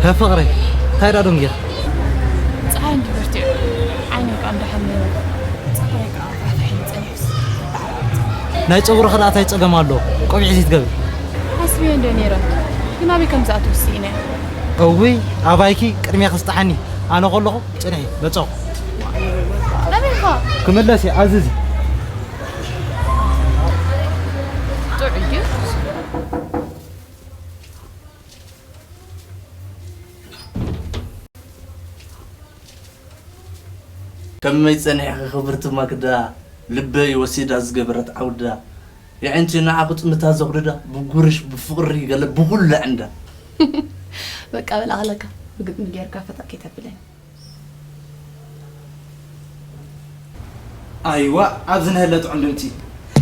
ሀ ፍቕረይ፣ እንታይ ደኣ ደንጊኻ? ፀሓይ እንዲ በርቲዑ፣ ዓይነይ ከዓ እንዳሓመመ፣ ፀጉረይ ከዓ ፋሕፋሕ ኢሉ ፀኒሑስ። ናይ ፀጉርኺ ደኣ እንታይ ፀገም ኣለዎ? ቆቢዕ ዘይትገብሪ? ሓስበዮ እንዶ ነይረ፣ ግን ኣበይ ከም ዝኣትው ስኢነ። እውይ፣ ኣባይኪ ቅድሜ ክስጥሓኒ፣ ኣነ ከለኹ ፅንሒ፣ መፀኹ። ኣበይ ኢኻ? ክምለስ እየ፣ ኣዝዚ። ጥዑይ ድዩ? ከመይ ጸኒሕኺ ክብርቲ ማክዳ? ልበይ ወሲዳ ዝገበረት ዓውዳ፣ የዕንቲ ንዓ ክጥምታ ዘቑድዳ፣ ብጉርሽ ብፍቕሪ ገለ ብኹሉ ዕንዳ። በቃ በል ኣኽለካ፣ ብግጥሚ ጌርካ ፈታ ከይተብለኒ። ኣይዋ፣ ኣብዚ ንሀለ ጥዑም ድምጺ።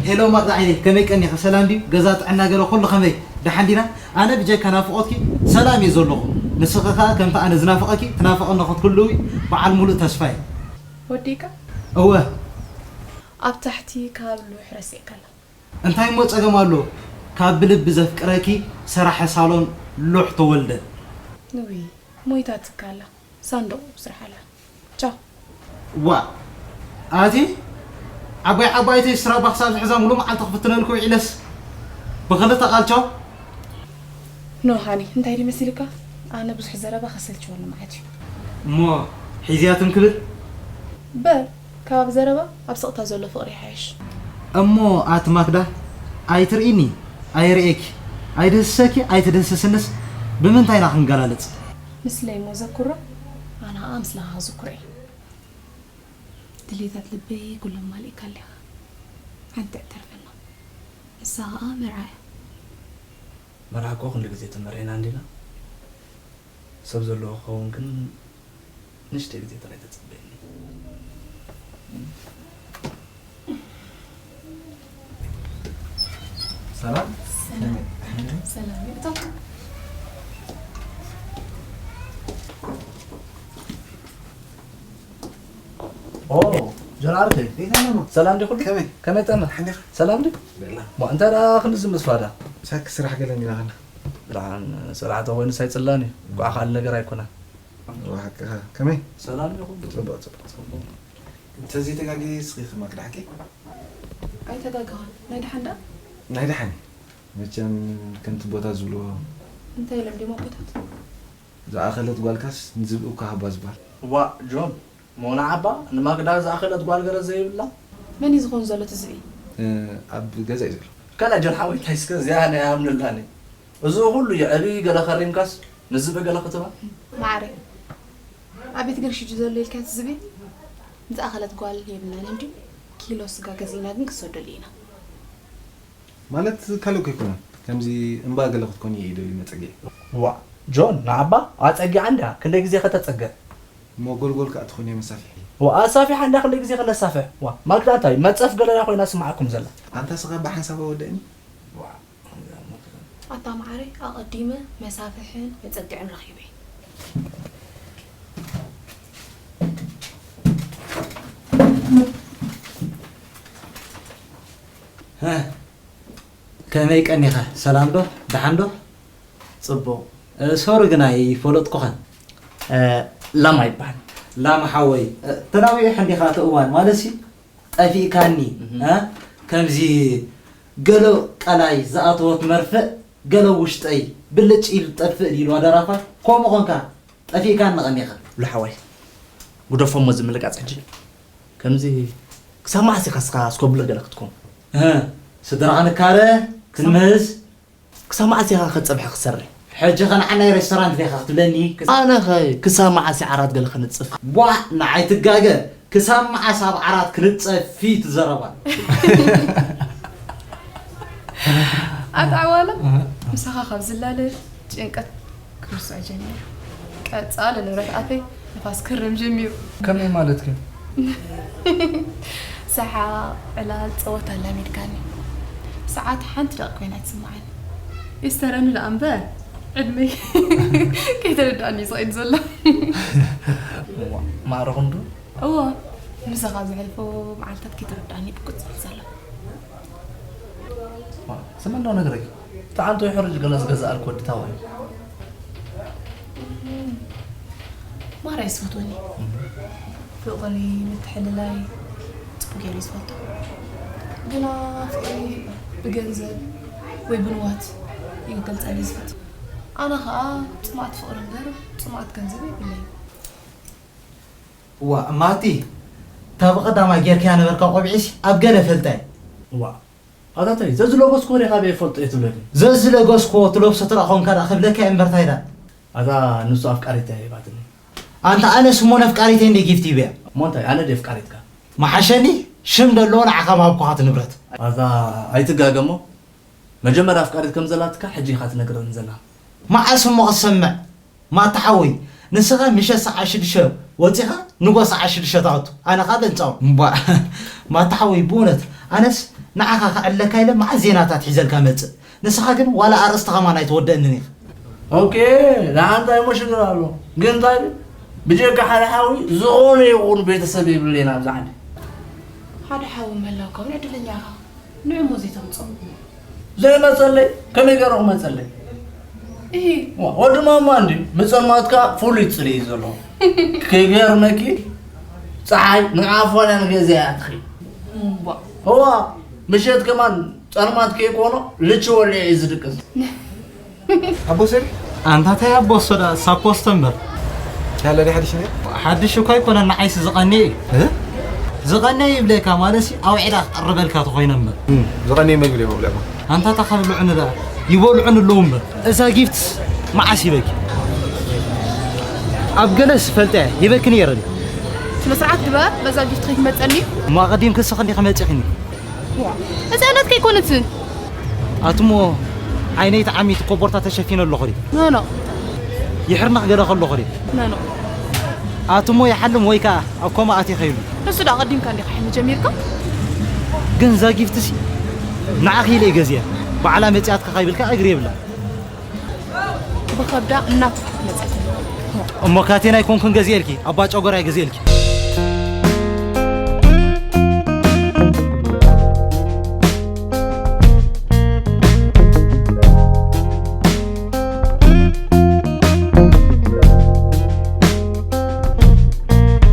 ሄሎ ማክዳ ዓይነይ፣ ከመይ ቀኒኺ? ሰላም ድዩ? ገዛ ጥዕና ገለ ኩሉ ከመይ? ደሓን ዲና? ኣነ ብጀካ ናፍቖትኪ ሰላም እየ ዘለኹ። ንስኺ ከኣ ከምቲ ኣነ ዝናፍቐኪ ትናፍቐኒ ክትህልዊ በዓል ሙሉእ ተስፋ እየ። ወዲእካ? እወ። ኣብ ታሕቲ ካብ ሉሕ ረሲዕካላ። እንታይ እሞ ጸገም ኣሎ? ካብ ብልቢ ዘፍቅረኪ ሰራሒ ሳሎን ሉሕ ተወልደ። ውይ፣ ሞይታ ትካላ። ሳንዱቕ ስርሓላ። ቻው። ዋ፣ ኣቲ ዓባይ ዓባይተይ ስራባ ክሳብ ዝሕዛ ሙሉ መዓልቲ ክፍትነልኩ ውዒለስ ብኽልተ ቃል ቻው። ኖ ሃኒ፣ እንታይ ድዩ መሲልካ? ኣነ ብዙሕ ዘረባ ከሰልችወኒ ማለት እዩ። እሞ ሒዝያ ትም ክብል? በል፣ ካብ ዘረባ ኣብ ስቕታ ዘሎ ፍቕሪ ይሓይሽ። እሞ ኣቲ ማክዳ፣ ኣይትርእይኒ፣ ኣይርእየኪ፣ ኣይድህስሰኪ፣ ኣይትድህስስንስ ብምንታይ ኢና ክንገላለጽ? ምስለይ እሞ ዘኩሮ፣ ኣነ ኸኣ ምስለኻ ክዝኩሮ እየ። ድሌታት ልበይ ኩሎም ማሊእካ ኣለኻ። ሓንቲ እተርፈና። ንሳ ኸኣ መርዓ እያ። መርዓ እኮ ኩሉ ግዜ ተመሪዕና እንዲና። ሰብ ዘለዎ ክኸውን ግን ንእሽተይ ግዜ ጥራይ ተጸበየኒ። ሰላም። ሰላም። ሰላም። ይእቶ። ኦ፣ ጀን ዓርከይ። ቤት ኣለማ። ሰላም ዲ ኩሉ? ከመይ? ከመይ ጠና? ሓኒኻ? ሰላም ዲ? ቤላ። ሞ፣ እንታይ ደኣ ክንዚ ምስፋዳ? ሳክ ስራሕ ገለን ኢና ኸና። ብርሃን ስራሕ ተኾይኑ ሳይጽላን እዩ። ጓዓ ካልእ ነገር ኣይኮነን። እዋ፣ ሓቅኻ። ከመይ? ሰላም ዲ ኩሉ? ጽቡቕ፣ ጽቡቕ፣ ጽቡቕ። እንተዘይተጋግየ እስኺ ከማክ ዳሕኪ? ኣይተጋገኻን። ናይ ደሓን ደኣ? ናይ ደሓን። መቸም ከምቲ ቦታ ዝብልዎ። እንታይ ኢሎም ድዮም ኣቦታት? ዝኣኸለት ጓልካስ ንዝብኢ እኳ ሃባ ዝበሃል። ዋእ ጆን፣ ሞና ዓባ ንማግዳ ዝኣኸለት ጓል ገለ ዘይብላ? መን እዩ ዝኾን ዘሎ እቲ ዝብኢ? እ፣ ኣብ ገዛ እዩ ዘሎ። ከላ ጆን ሓወይ፣ እንታይ እስከ እዚኣ ናይ ኣምንላኒ። እዚ ኩሉ የዕቢ ገለ ከሪምካስ ንዝብኢ ገለ ክትባ? ማዕረ፣ ኣብ ቤት ገርሽጁ ዘሎ ኢልካ እቲ ዝብኢ? ዝኣኸለት ጓል የብልናን እንድዩ። ኪሎ ስጋ ገዚእና ግን ክሰደሉ ኢና። ማለት ካልእ እኮ ኣይኮነን። ከምዚ እምባ ገለ ክትኮኒ እየ ኢሉ ይመጸገ። ዋእ ጆን፣ ንዓባ ኣጸጊዓ እንድያ፣ ክንደይ ግዜ ከተጸግዕ? እሞ ጎልጎል ከኣ ትኾን እየ መሳፍሒ። ዋእ ኣሳፊሓ እንድያ፣ ክንደይ ግዜ ክነሳፍሕ? ዋእ ማግዳ እንታይ መጸፍ ገለ እያ ኮይና ስምዓኩም ዘላ? ኣንታ ስኻ ብሓንሳብ ኣወደእኒ። ዋእ ኣታ መዓረይ ኣቐዲመ መሳፍሕን መጸግዕን ረኺበ። ሀ፣ ከመይ ቀኒኻ? ሰላም ዶ? ደሓን ዶ? ጽቡቕ። እ፣ ሶሪ ግን ኣይፈለጥኩኻን። እ፣ ላማ ይበሃል። ላማ ሓወይ፣ እ፣ ተናዊሕ እንዲኻ እቲ እዋን ማለትሲ ጠፊእካኒ፣ እህ። እ፣ ከምዚ ገሎ ቀላይ ዝኣተወት መርፍእ ገሎ ውሽጠይ ብልጭ ኢሉ ጠፍእ ኢልዋ ደራፋ፣ ከምኡ ኾንካ ጠፊእካኒ ቀኒኻ። ሉሓወይ፣ ግደፎ እሞ ዝምልቃጽ ሕጂ። ከምዚ ክሳብ መዓስ ኢኻ እስኻ ኣስኮብሎ ገለ ክትኮን? እህ፣ ስድራኻ ንካረ ክንምህዝ? ክሳብ መዓስ ኢኻ ከጸብሐ ክትሰርሕ? ሕጂ ኸ ንዓናይ ሬስቶራንት ዲኻ ክትብለኒ? ኣነ ኸ ክሳብ መዓስ እየ ዓራት ገለ ክንጽፍ? ዋእ፣ ንዓይ ትጋገ። ክሳብ መዓስ ኣብ ዓራት ክንጸፍ እዩ እቲ ዘረባ? ኣታ ዓዋላ፣ ምሳኻ ካብ ዝላለ ጭንቀት ክርስዖ ጀሚሩ። ቀጻሊ ንብረት ኣፈይ ንፋስ ክርም ጀሚሩ። ከመይ ማለትኪ? ሰሓቕ፣ ዕላል፣ ጸወታ ኣላሚድካኒ። ሰዓት ሓንቲ ደቂቕ ኮይና ኣይትስምዓኒ። ይስተረኒ ደኣ እምበር፣ ዕድመይ ከይተረድኣኒ እዩ ዝኸይድ ዘሎ። እዋ፣ ማዕረ ክንዱ? እዋ፣ ምሳኻ ዘሕልፎ መዓልታት ከይተረድኣኒ ብቁጽ ይብል ዘሎ። ስመን ዶ ነግረኪ? እቲ ዓንቶ ይሕርጅ ገለ ዝገዝኣልኪ ወዲ ታዋ እዩ። ማራ ይስፈትወኒ። ፍቕሪ ምትሕልላይ ጽቡቅ ገይሩ ይዝፈቶ። ግና ፍቕሪ ብገንዘብ ወይ ብንዋት እዩ ክገልጸሉ ዝፈት። ኣነ ኸኣ ጽማእት ፍቕሪ እምበር ጽማእት ገንዘብ የብለይ። ዋ ማቲ፣ እታ ብቐዳማይ ጌርካያ ነበርካ ቆቢዕሲ ኣብ ገለ ፈልጠ። ዋ ኣታተይ ዘዝለጎስኮ ዲኻ በይ ፈልጦ እየ ትብለኒ? ዘዝለጎስኮ ትለብሶ ትረኣ ኾንካ ደኣ ክብለካ እየ እምበር ታይ ደኣ። ኣታ ንሱ ኣፍቃሪት እያ ሂባትኒ። ኣንታ ኣነስ እሞ ነፍቃሪተይ እንደ ጊፍት ሂበያ። እሞ እንታይ ኣነ ድየ ኣፍቃሪትካ? ምሓሸኒ ሽም ደለዎ ንዓኻ ምሃብኩኻቲ ንብረት። ኣታ ኣይትጋገ እሞ መጀመርያ ኣፍቃሪት ከም ዘላትካ ሕጂ ኢኻ ትነግረኒ ዘላ። መዓስ እሞ ክሰምዕ? ማታ ሓወይ ንስኻ ምሸት ሰዓት ሽዱሽተ ወጺኻ ንጎ ሰዓት ሽዱሽተ ትኣቱ ኣነ ኸኣ በንጻው። እምቧእ ማታ ሓወይ ብእውነት ኣነስ ንዓኻ ከዕልለካ ኢለ መዓት ዜናታት ሒዘልካ መጽእ ንስኻ ግን ዋላ ኣርእስቲ ኸማን ኣይትወደእንን ኢኻ። ኦኬ ደኣ እንታይ እሞ ሽግር ኣሎ ግን እንታይ ብጀካ ሓደ ሓዊ ዝኾነ ይኹን ቤተሰብ የብለይን ኣብዚ ዓዲ። ሓደ ሓዊ ምህላውካ እውን ዕድለኛ ኢኻ። ንዑ እሞ ዘይተምጽኦ። ዘይመጸለይ ከመይ ገይሩ ክመጸለይ? እሂ። ወዲ ማማ እንድዩ ብጸልማትካ ፍሉይ ጽልኢ እዩ ዘለዎ። ክገርመኪ ጸሓይ ንዓፋና ንገዛ እያ ትኸይድ። እምቧ። እዋ ምሸት ከማን ጸልማት ከይኮኖ ልቺ ወሊዑ እዩ ዝድቅስ። ኣቦ ሰሪ ኣንታ ታይ ኣቦ ሶዳ ሳፖስቶ እምበር ያለ ዲ ሓድሽ ነገር ሓድሽ እኳ ኣይኮነን ንዓይሲ ዝቐንየ እዩ እ? ዝቐንየ ይብለካ ማለትሲ ኣውዒዳ ክቐርበልካ ተኾይነ እምበር እም፣ ዝቐንየ መግቢ እዮም ኣብልዕማ ኣንታ እታ ካብ ልዑኒ ደኣ ይበልዑኒ ኣለዉ እምበር እዛ ጊፍትስ መዓስ ሂበኪ ኣብ ገለስ ፈልጠ ሂበኪ ነይረ ድዩ ስነ ስርዓት ግበር በዛ ጊፍት ከይትመፀኒ እሞ ኣቐዲምኪ ንስኺ እንዲኺ መፂእኽኒ ህፃነት ከይኮነትን ኣትሞ ዓይነይ ተዓሚቱ ኮቦርታ ተሸፊነ ኣለኹ ድዩ ኖኖ ይሕርና ክገለ ከለኹ ድዩ ኖኖ ኣትሞ ይሓልም ወይ ከዓ ኣብ ኮማ ኣትየ ከይሉ ንሱ ዳ ቀዲምካ እንዲኻ ሕልሚ ጀሚርካ ግን ዛጊፍትሲ ንዓኺ ኢለ ገዚያ ባዕላ መፅያትካ ካይብልካ እግሪ የብላ ብኸብዳ እናፍትሐት መፀት እሞ ካቴና ኣይኮንኩን ገዚኤልኪ ኣባ ጨጎራ ገዚኤልኪ